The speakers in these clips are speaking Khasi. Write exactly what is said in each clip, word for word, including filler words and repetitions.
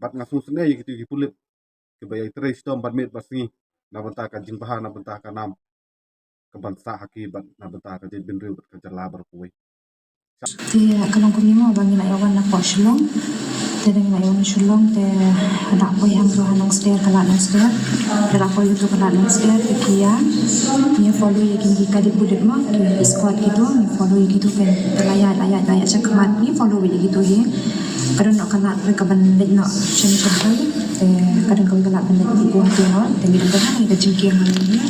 Bad nga sngewsynei ïa kito ki pulit kiba ïai trei shitom bad miet bad sngi na bynta ka jingbha, na bynta ka nam ka ban sah ha ki bad na bynta ka jaitbynriew bad ka jylla baroh kawei. Te ka long kumne mo ba ngi la ïa wan napoh Shillong. Te da ngi la ïa wan Shillong te da poi hangto ha Nongstoiñ, ka lad Nongstoiñ. Te da poi uto ka lad Nongstoiñ te ki ïa, ngi follow ïa ki, ki kali pulit mo, ki squad kito, ngi follow ïa kito, te la ïaid, la ïaid, la ïaid shakhmat, ngi follow ïa kito hi. Ka don noh ka lad re ka ban leit noh sha Nongstoiñ. Te ka don kawei ka lad ban leit Guwahati noh, te ngi dang don ha ka jingkieng hangne.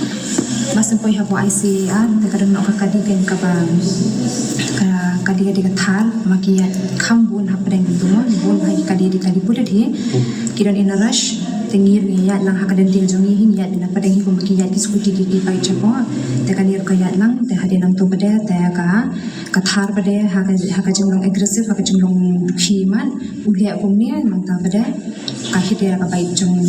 Ba shu poi hapoh I C A, te ka don noh ka kali keiñ kaba, ka kali, kali ka Thar, ma ki ïaid kham bun hapdeng, bun, bun ha ki kali, kali pulit hi. Ki don in a rush, te ngi ruh ngi ïaid lang ha ka dendeng jong ngi hi, ngi ïaid na pdeng hi kumba ki ïaid ki scooty, ki, ki bike shapoh. Te kali ruh ka ïaid lang, te hadien nangto pat de, te ka ka Thar pat de ha ka, ha ka jinglong aggressive, ha ka jinglong dukhi mat, u leh kumne, nangta pat de ka hit ïa ka bike jong i,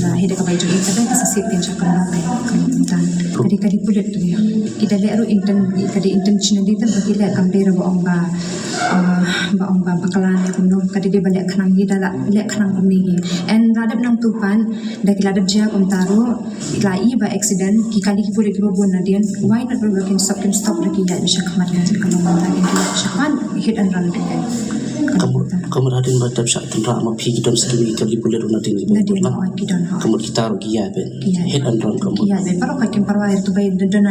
la hit ïa ka bike jong i pat de ka sisip pynshah ka long, ka long kumta. Ka dei, ka dei pulit tu ïa. Ki da leh ruh inten, ka dei intentionally te ba ki leh, kam dei ruh ba ong ba, ah, ba ong ba bakla ne kumno, ka dei, dei ba leh khnang, ki da la leh khnang kumne hi. And la dep nangto pat da ki la dep jia kumta ruh, la i ba accident, ki kali ki pulit kiba bun nadien, why not ba kin stop, kin stop da ki ïaid shakhmat, kin, kin long mynta kin ïaid shakhmat, hit and run da ki. Ka mut, ka mut hadien ba dep shah tynrah ma phi ki don sa ki kali pulit ruh nadien kiba bun lang. Nadien, oh, ki don, oh. Ka mut kita ruh ki ïaid beit. Ki ïaid. Hit and run ka mut. Ki ïaid beit. Baroh ka kim pyrwa ïa ruh, ba don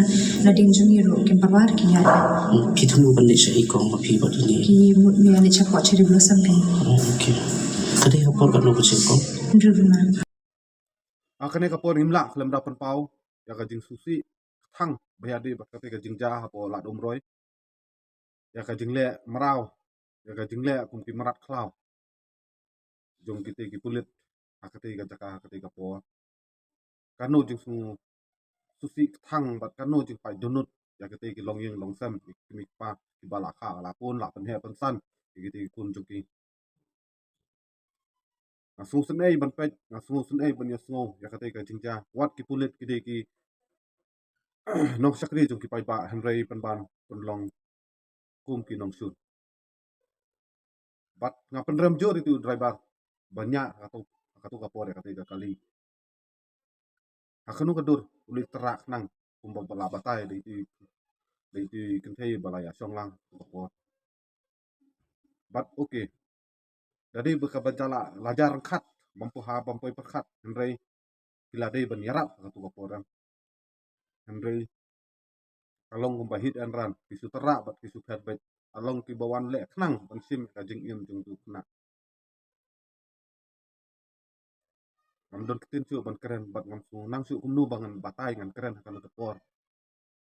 nadien jong ngi ruh kim pyrwa ruh ki ïaid beit. Hmm, phi thmu ban leit sha i kong ma phi bad ine? Ki mut ïa leit shapoh Cherry Blossom keiñ. Oh, okay. Ka dei ha por katno baje kong? Hynriew lima. Ha kane ka por ngim lah khlem da pynpaw ïa ka jingsngewsih kthang ba ïadei bad kata ka jingjia hapoh Lad Umroi, ïa ka jingleh mraw, ïa ka jingleh kum ki mrad khlaw jong kita ki pulit ha kata ka jaka, ha kata ka por. Kano jingsngewsih kthang bad kano jingpait dohnud ïa kita ki longïing longsem, ki kmie ki kpa kiba la kha, la pun, la pynheh pynsan ïa kita ki khun jong ki. Nga sngewsynei ban peit, nga sngewsynei ban ïasngew ïa kata ka jingjia. Wat ki pulit ki dei ki nongshakri jong ki paidbah, hynrei pynban pynlong kum ki nongshun. Bad nga pynrem jur ïa uto u driver ba ñiah ha kato, ha kato ka por ïa kata ka kali. Ha kano ka dur u leit tyrrah khnang kumba ba la batai da ito, da ito i kynthei ba la ïashong lang ha kato ka por. Bad okay, da dei ba kaba jala la jar ryngkat, bam poi ha, bam poi pyrkhat, hynrei ki la dei ban ïarap ha kato ka por. Hynrei ka long kumba hit and run, ki shu tyrrah bad ki shu phet beit. Ka long kiba wan leh khnang ban shim ka jingim jong uto u khynnah. Ngam don ktien shuh ban kren bad ngam sngewthuh shuh kumno ba ngan batai, ngan kren ha kano ka por.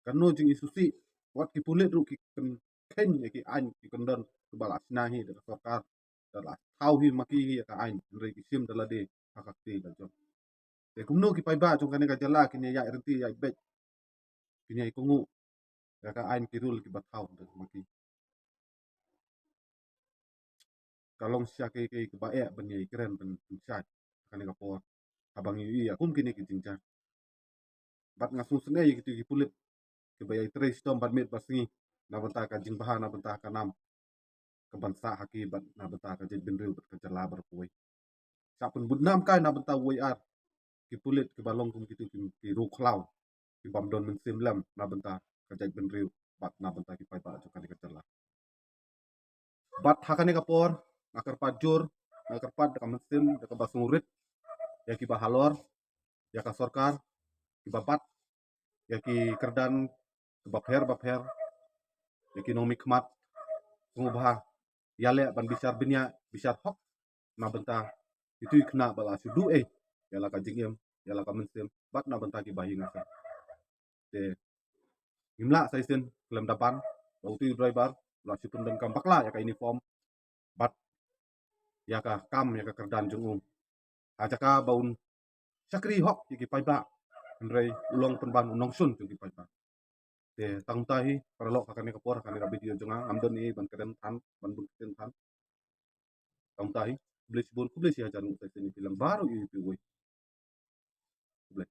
Kano jingisngewsih, wat ki pulit ruh ki kynkheiñ ïa ki aiñ, ki kyndon kiba la shna hi da ka sorkar, da la thaw hi ma ki hi ïa ka aiñ, hynrei ki shim da lade ha ka kti ka jong. Te kumno ki paidbah jong kane ka jylla kin ïa ïaid ryntih ïaid beit, kin ïa kohnguh ïa ka aiñ, ki rule kiba thaw da ma ki. Ka long shisha kaei kaei kaba eh ban ïai kren, ban pynshai ha kane ka por haba ngi ïohi ïa kum kine ki jingjia. Bad nga sngewsynei ïa kito ki pulit kiba ïai trei shitom bad miet bad sngi na bynta ka jingbha, na bynta ka nam ka ban sah ha ki bad na bynta ka jaitbynriew bad ka jylla baroh kawei. Shah pynbud nam kai na bynta uwei ar ki pulit kiba long kum kito ki, ki riewkhlaw, ki bym don mynsiem lem na bynta ka jaitbynriew bad na bynta ki paidbah jong kane ka jylla. Bad ha kane ka por nga kyrpad jur, nga kyrpad da ka mynsiem, da kaba sngewrit ïa kiba halor, ïa ka sorkar, kiba bat ïa ki kyrdan kiba pher ba pher, ïa ki nongmihkhmat, sngewbha ïaleh ban bishar bniah, bishar hok na bynta ito i khynnah ba la shu duh ei ïa la ka jingim, ïa la ka mynsiem bad na bynta kiba hi nga sa. Te ngim lah sa shisien khlem da ban ba uto u driver u la shu pyndonkam bakla ïa ka uniform bad ïa ka kam, ïa ka kyrdan jong u. Ha jaka ba un shakri hok ïa ki paidbah, hynrei u long pynban u nongshun jong ki paidbah. Te tang kumta hi paralok, ha kane ka por, ha kane ka video jong nga ngam don ei ban kren than, ban bun kren than. Tang kumta hi, khublei shibun, khublei shihajar nguh sa shisien ïa phi lang baroh, ïa phi uwei. Khublei.